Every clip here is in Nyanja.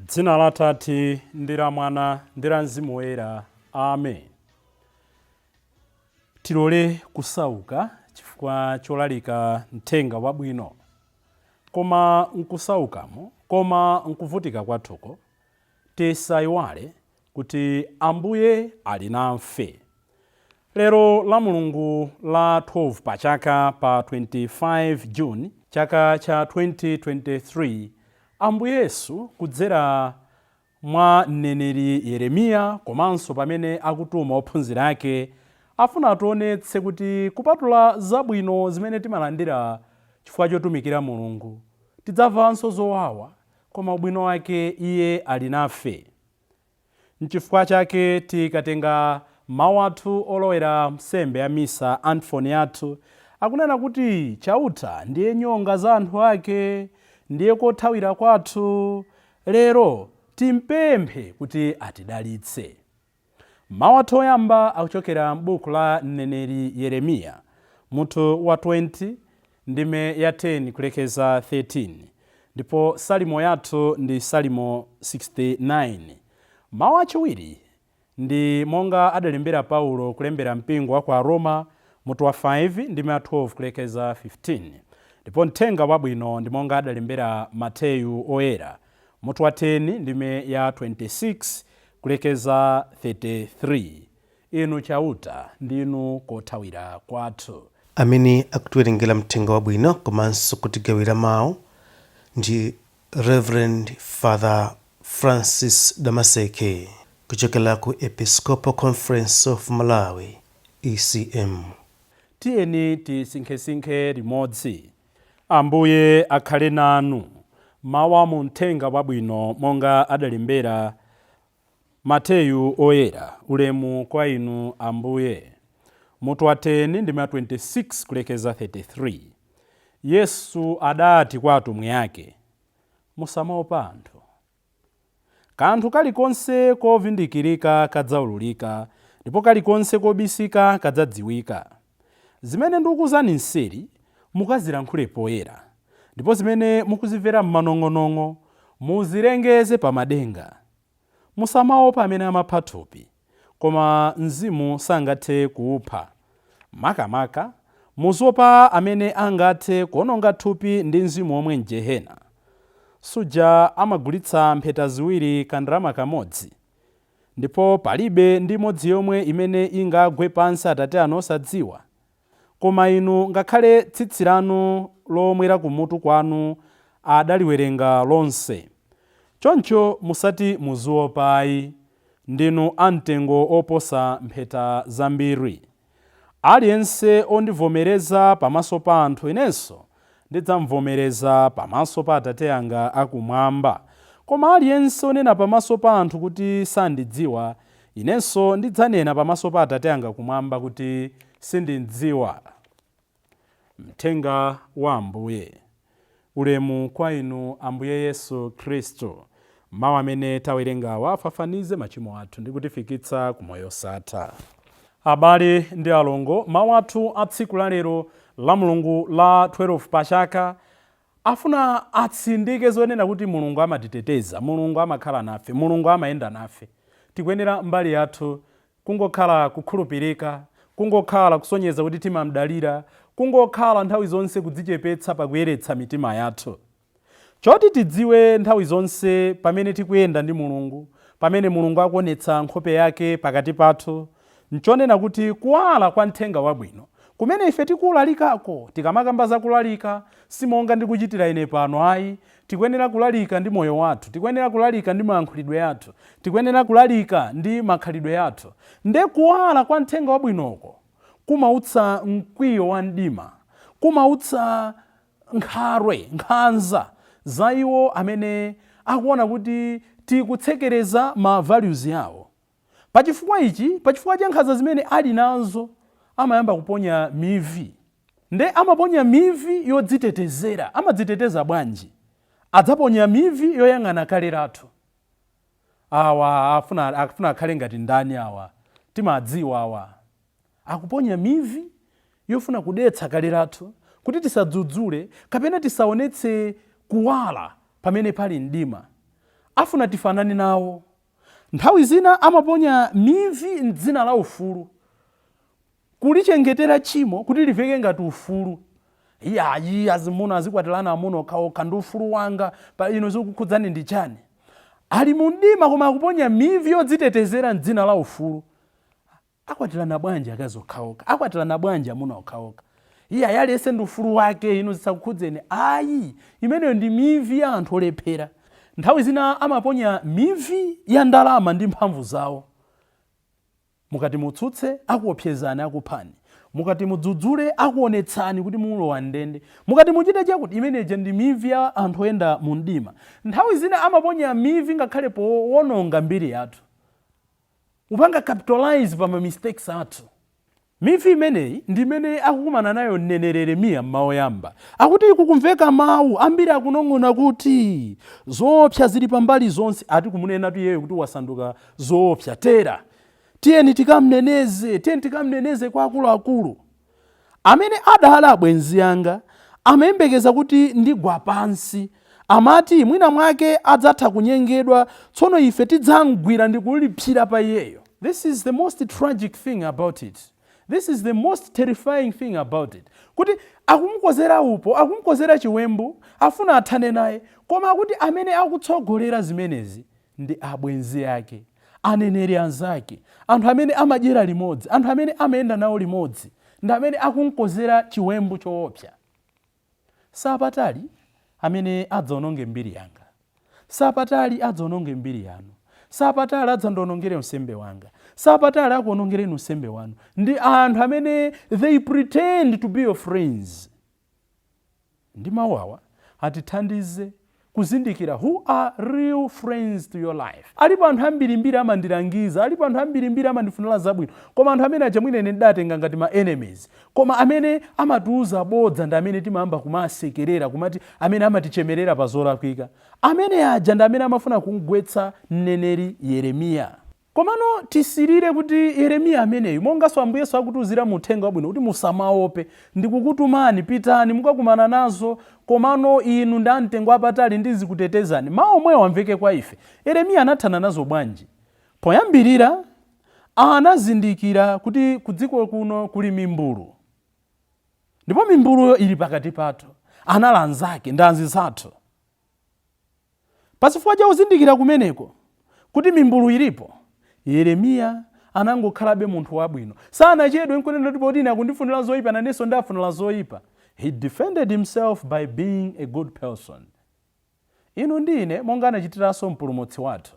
Dzina la Atate ndi la Mwana ndi la Mzimu Woyera. Amen. Tilole kusauka chifukwa cholalika mthenga wabwino. Koma nkusaukamo, koma nkuvutika kwathuko, tisaiwale kuti Ambuye ali nafe. Lero la Mulungu la 12 pa chaka pa 25 June chaka cha 2023, Ambuye Yesu kudzera mwa mneneri Yeremiya komanso pamene akutuma ophunzira ake, afuna ationetse kuti kupatula zabwino zimene timalandira chifukwa chotumikira Mulungu, tidzamvanso zowawa, koma ubwino wake iye ali nafe. Nchifukwa chake tikatenga mawu athu olowera nsembe ya misa, antifoni yathu, akunena kuti Chauta ndiye nyonga za anthu ake, ndiye kothawira kwathu. Lero timpemphe kuti atidalitse. Mawu athu oyamba akuchokera m'buku la mneneri Yeremiya, mutu wa 20, ndime ya 10 kulekeza 13, ndipo salimo yathu ndi Salimo 69. Mawu achiwiri ndi monga adalembera Paulo kulembera mpingo wa ku Aroma, mutu wa 5, ndime ya 12 kulekeza 15, ndipo mthenga wabwino ndi monga adalembera Mateyu Oyera, mutu wa 10, ndime ya 26 kulekeza 33. Inu Chauta, ndinu kothawira kwathu. Amene akutiwerengera mthenga wabwino komanso kutigawira mawu ndi Reverend Father Francis Damaseke kuchokera ku Episcopal Conference of Malawi, ECM. Tiyeni tisinkhesinkhe limodzi. Ambuye akhale nanu. Mawu a mu mthenga wabwino monga adalembera Mateyu Oyera. Ulemu kwa inu, Ambuye. Mutu wa 10, ndime 26 kulekeza 33. Yesu adati kwa atumwi ake, "Musamaopa anthu. Kanthu kalikonse kovindikirika kadzaululika, ndipo kalikonse kobisika kadzadziwika. Zimene ndikukuuzani mseri, mukazilankhule poyera, ndipo zimene mukuzimvera m'manong'onong'o, muzilengeze pamadenga. Musamaopa amene amapha thupi, koma mzimu sangathe kuupha. Makamaka, muziopa amene angathe kuononga thupi ndi mzimu omwe m'Jehena. Suja amagulitsa mpheta ziwiri kandalama kamodzi? Ndipo palibe ndi imodzi yomwe imene ingagwe pansi Atate anu osadziwa. Koma inu ngakhale tsitsi lanu lomwe la kumutu kwanu adaliwerenga lonse. Choncho musati muziopa ayi, ndinu amtengo oposa mpheta zambiri. Aliyense ondivomereza pamaso pa anthu, inenso ndidzamvomereza pamaso pa Atate anga akumwamba. Koma aliyense onena pamaso pa anthu kuti sandidziwa, inenso ndidzanena pamaso pa Atate anga kumwamba kuti sindimdziwa." Mthenga wa Ambuye. Ulemu kwa inu, Ambuye Yesu Khristu. Mawu amene tawerengawa afafanize machimo athu ndi kutifikitsa ku moyo osatha. Abale ndi alongo, mawu athu a tsiku la lero la Mulungu la 12 pa chaka afuna atsindike zonena kuti Mulungu amatiteteza, Mulungu amakhala nafe, Mulungu amayenda nafe. Tikuyenera mbali yathu kungokhala kukhulupirika, kungokhala kusonyeza kuti timamdalira, kungokhala nthawi zonse kudzichepetsa pakuyeretsa mitima yathu. Choti tidziwe nthawi zonse pamene tikuyenda ndi Mulungu, pamene Mulungu akuonetsa nkhope yake pakati pathu, nchonena kuti kuwala kwa mthenga wabwino kumene ife tikuwulalikako, tikamakamba za kulalika, simonga ndikuchitira ine pano ayi, tikuyenera kulalika ndi moyo wathu, tikuyenera kulalika ndi mayankhulidwe athu, tikuyenera kulalika ndi makhalidwe athu. Nde kuwala kwa mthenga wabwinoko kumautsa mkwiyo wa mdima, kumautsa nkhalwe, nkhanza za iwo amene akuona kuti tikutsekereza ma values yawo. Pachifukwa ichi, pachifukwa cha nkhanza zimene ali nazo, amayamba kuponya mivi. Nde amaponya mivi yodzitetezera. Amadziteteza bwanji? Adzaponya mivi yoyang'ana kale lathu. "Awa afuna akhale ngati ndani awa? Timadziwa awa." Akuponya mivi yofuna kudetsa kale lathu kuti tisadzudzule kapena tisaonetse kuwala pamene pali mdima. Afuna tifanane nawo. Nthawi zina amaponya mivi mdzina la ufulu, kulichengetera tchimo kuti limveke ngati ufulu. Iyayi, azimuna azikwatirana amuna okhaokha, ndi ufulu wanga, pa ino zikukhudzani ndi chani? Ali mu mdima koma akuponya mivi yodzitetezera mdzina la ufulu. Akwatirana bwanji akazi okhaokha? Akwatirana bwanji amuna okhaokha? Iyayi, aliyense ndi ufulu wake, inu zisakukhudzeni. Ayi, imeneyo ndi mivi ya anthu olephera. Nthawi zina amaponya mivi ya ndalama ndi mphamvu zawo. Mukati mutsutse, akuopsezani, akuphani. Mukati mudzudzule, akuonetsani kuti mulowa ndende. Mukati muchite chakuti, imeneja ndi mivi ya anthu oyenda mu mdima. Nthawi zina amaponya mivi ngakhale powononga mbiri yathu, kupanga capitalize pa ma mistakes athu. Mivi imeneyi ndi imene akukumana nayo mneneri Yeremiya mmawu oyamba. Akuti kukumveka mawu ambiri akunong'ona kuti zoopsa zili pambali zonse. Ati kumunenatu iyeyo kuti wasanduka zoopsa. Tera, tiyeni tikamneneze, tiyeni tikamneneze kwa akuluakulu. Amene adali abwenzi anga amayembekeza kuti ndigwa pansi. Amati mwina mwake adzatha kunyengedwa, tsono ife tidzamgwira ndi kulipsira pa iyeyo. This is the most tragic thing about it. This is the most terrifying thing about it, kuti akumukozera upo, akumukozera chiwembu, afuna athane naye, koma akuti amene akutsogolera zimenezi ndi abwenzi ake, aneneri anzake, anthu amene amadyera limodzi, anthu amene amayenda nawo limodzi, ndi amene akumkozera chiwembu choopsa. Sapatali amene adzaononge mbiri yanga, sapatali adzaononge mbiri yanu, sapatali adzandionongere unsembe wanga, sapatali akuonongereni unsembe wanu, ndi anthu amene they pretend to be your friends. Ndi mawu awa atithandize kuzindikira who are real friends to your life. Alipo anthu ambirimbiri amandilangiza, alipo anthu ambirimbiri amandifunira zabwino, koma anthu amene aja mwina ine ndidatenga ngati ma enemies. Koma amene amatiuza bodza ndi amene timayamba kumasekerera, kumati amene amatichemerera pa zolakwika, amene aja ndi amene amafuna kumgwetsa mneneri Yeremiya. Komano tisirire kuti Yeremiya ameneyu, monganso Ambuye Yesu akutiuzira mu uthenga wabwino kuti musamaope, ndikukutumani, pitani mukakumana nazo, komano inu ndi amtengo apatali, ndizikutetezani. Mawu omwewo amveke kwa ife. Yeremiya anathana nazo bwanji? Poyambirira anazindikira kuti kudziko kuno kuli mimbulu, ndipo mimbuluyo ili pakati pathu. Anali anzake ndi anzathu. Pachifukwa cha kuzindikira kumeneko kuti mimbulu ilipo, Yeremiya anangokhalabe munthu wabwino. Sanachedwe nkunena kuti poti ine akundifunira zoyipa, nanenso ndafunira zoyipa. He defended himself by being a good person. Inu ndi ine, monga anachitiranso Mpulumutsi wathu,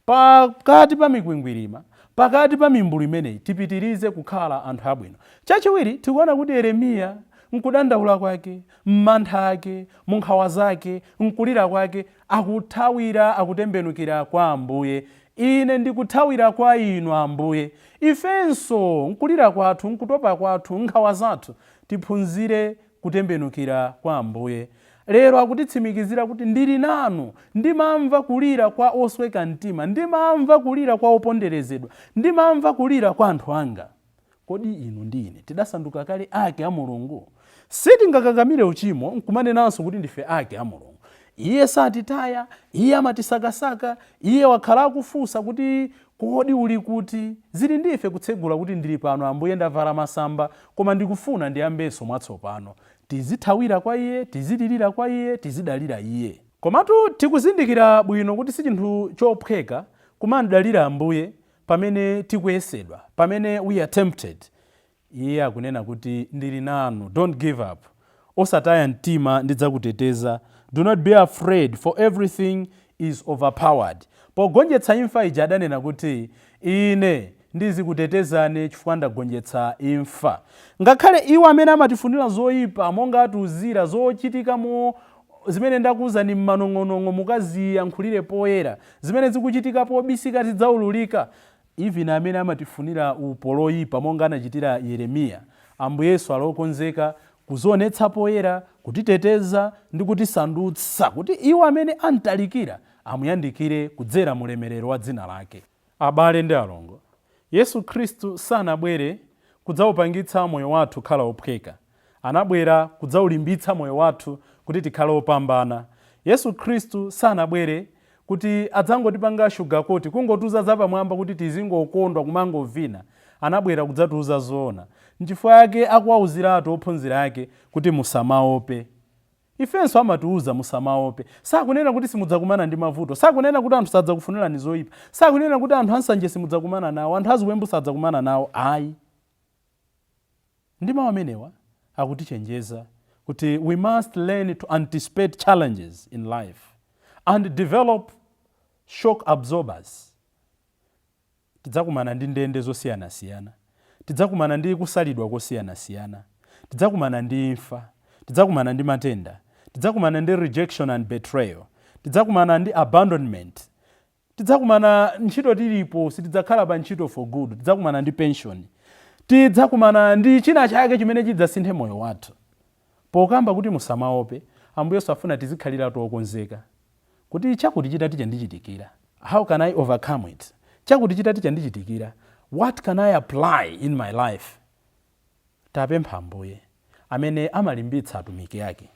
pakati pa mikwingwirima, pakati pa mimbulu imeneyi, tipitirize kukhala anthu abwino. Chachiwiri, tikuona kuti Yeremiya nkudandaula kwake, m'mantha ake, mu nkhawa zake, nkulira kwake, akuthawira, akutembenukira kwa Ambuye. Ine ndikuthawira kwa inu, Ambuye. Ifenso nkulira kwathu, nkutopa kwathu, nkhawa zathu, tiphunzire kutembenukira kwa Ambuye. Lero akutitsimikizira kuti ndili nanu, ndimamva kulira kwa osweka mtima, ndimamva kulira kwa oponderezedwa, ndimamva kulira kwa anthu anga. Kodi inu ndi ine tidasanduka kale ake a Mulungu? Sitingakakamire uchimo nkumanenanso kuti ndife ake a Mulungu. Iye satitaya, Iye amatisakasaka, Iye wakhala akufunsa kuti kodi uli kuti? Zili ndi ife kutsegula kuti ndili pano Ambuye, ndavala masamba, koma ndikufuna ndiyambenso mwatsopano. Tizithawira kwa Iye, tizilirira kwa Iye, tizidalira Iye. Komatu tikuzindikira bwino kuti si chinthu chophweka kumamdalira Ambuye pamene tikuyesedwa, pamene we are tempted. Iye akunena kuti ndili nanu, don't give up, osataya mtima, ndidzakuteteza. Do not be afraid, for everything is overpowered. Pogonjetsa imfa ija adanena kuti ine ndizikutetezani chifukwa ndagonjetsa imfa. Ngakhale iwo amene amatifunira zoyipa, monga atiuzira zochitika mo zimene ndakuwuzani m'manong'onong'o mukaziyankhulire poyera, zimene zikuchitika pobisika zidzaululika. Even amene amatifunira upo loyipa monga anachitira Yeremiya, Ambuye Yesu ali okonzeka kuzionetsa poyera, kutiteteza ndi kutisandutsa kuti iwo amene amtalikira amuyandikire kudzera mu ulemerero wa dzina lake. Abale ndi alongo, Yesu Khristu sanabwere kudzaupangitsa moyo wathu kukhala ophweka. Anabwera kudzaulimbitsa moyo wathu kuti tikhale opambana. Yesu Khristu sanabwere kudzatipangitsa kukhala ophweka. Kuti adzangotipanga sugarcoat, kungotiuza zapamwamba kuti tizingokondwa kumangovina. Anabwera kudzatiuza zoona. Nchifukwa yake akuwauziratu ophunzira ake kuti musamaope. Ifenso amatiuza musamaope. Sakunena kuti simudzakumana ndi mavuto, sakunena kuti anthu sadzakufunirani zoyipa, sakunena kuti anthu ansanje simudzakumana nawo, anthu aziwembu sadzakumana nawo, ayi. Ndi mawu amenewa akutichenjeza kuti we must learn to anticipate challenges in life and develop shock absorbers. Tidzakumana ndi ndende zosiyanasiyana, tidzakumana ndi kusalidwa kosiyanasiyana, tidzakumana ndi imfa, tidzakumana ndi matenda, tidzakumana ndi rejection and betrayal, tidzakumana ndi abandonment, tidzakumana ntchito tilipo sitidzakhala pa ntchito for good, tidzakumana ndi pension, tidzakumana ndi china chake chimene chidzasinthe moyo wathu. Pokamba kuti musamaope, Ambuye Yesu afuna tizikhalira okonzeka kuti chakuti chitati chandichitikira, how can I overcome it? Chakuti chitati chandichitikira, what can I apply in my life? Tapempha Ambuye amene amalimbitsa atumiki ake,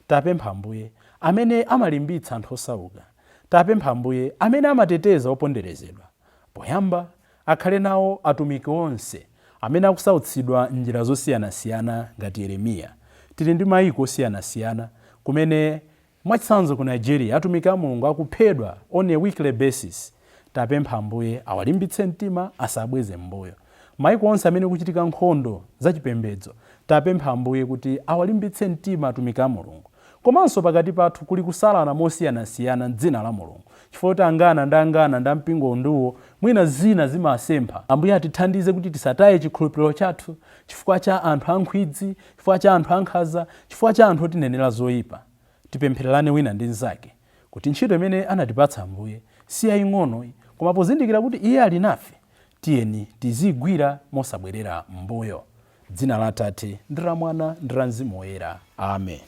tapempha Ambuye amene amalimbitsa anthu osauka, tapempha Ambuye amene amateteza oponderezedwa. Poyamba akhale nawo atumiki onse amene akusautsidwa m'njira zosiyanasiyana ngati Yeremiya. Tili ndi mayiko osiyanasiyana kumene, mwachitsanzo ku Nigeria, atumiki a Mulungu akuphedwa on a weekly basis. Tapempha Ambuye awalimbitse mtima, asabweze m'mbuyo. Maiko onse amene kuchitika nkhondo zachipembedzo, tapempha Ambuye kuti awalimbitse mtima atumiki a Mulungu. Komanso pakati pathu kuli kusalana mosiyanasiyana m'dzina la Mulungu, chifukwa kuti angana ndi angana ndi ampingo ndiwo, mwina zina zimasempha. Ambuye atithandize kuti tisataye chikhulupiriro chathu chifukwa cha anthu ankhwidzi, chifukwa cha anthu ankhanza, chifukwa cha anthu otinenera zoyipa. Tipemphererane wina ndi mnzake kuti ntchito imene anatipatsa Ambuye si yaying'ono, koma pozindikira kuti Iye ali nafe, tiyeni tizigwira mosabwerera m'mbuyo. Dzina la Atate ndi la Mwana ndi la Mzimu Woyera, amen.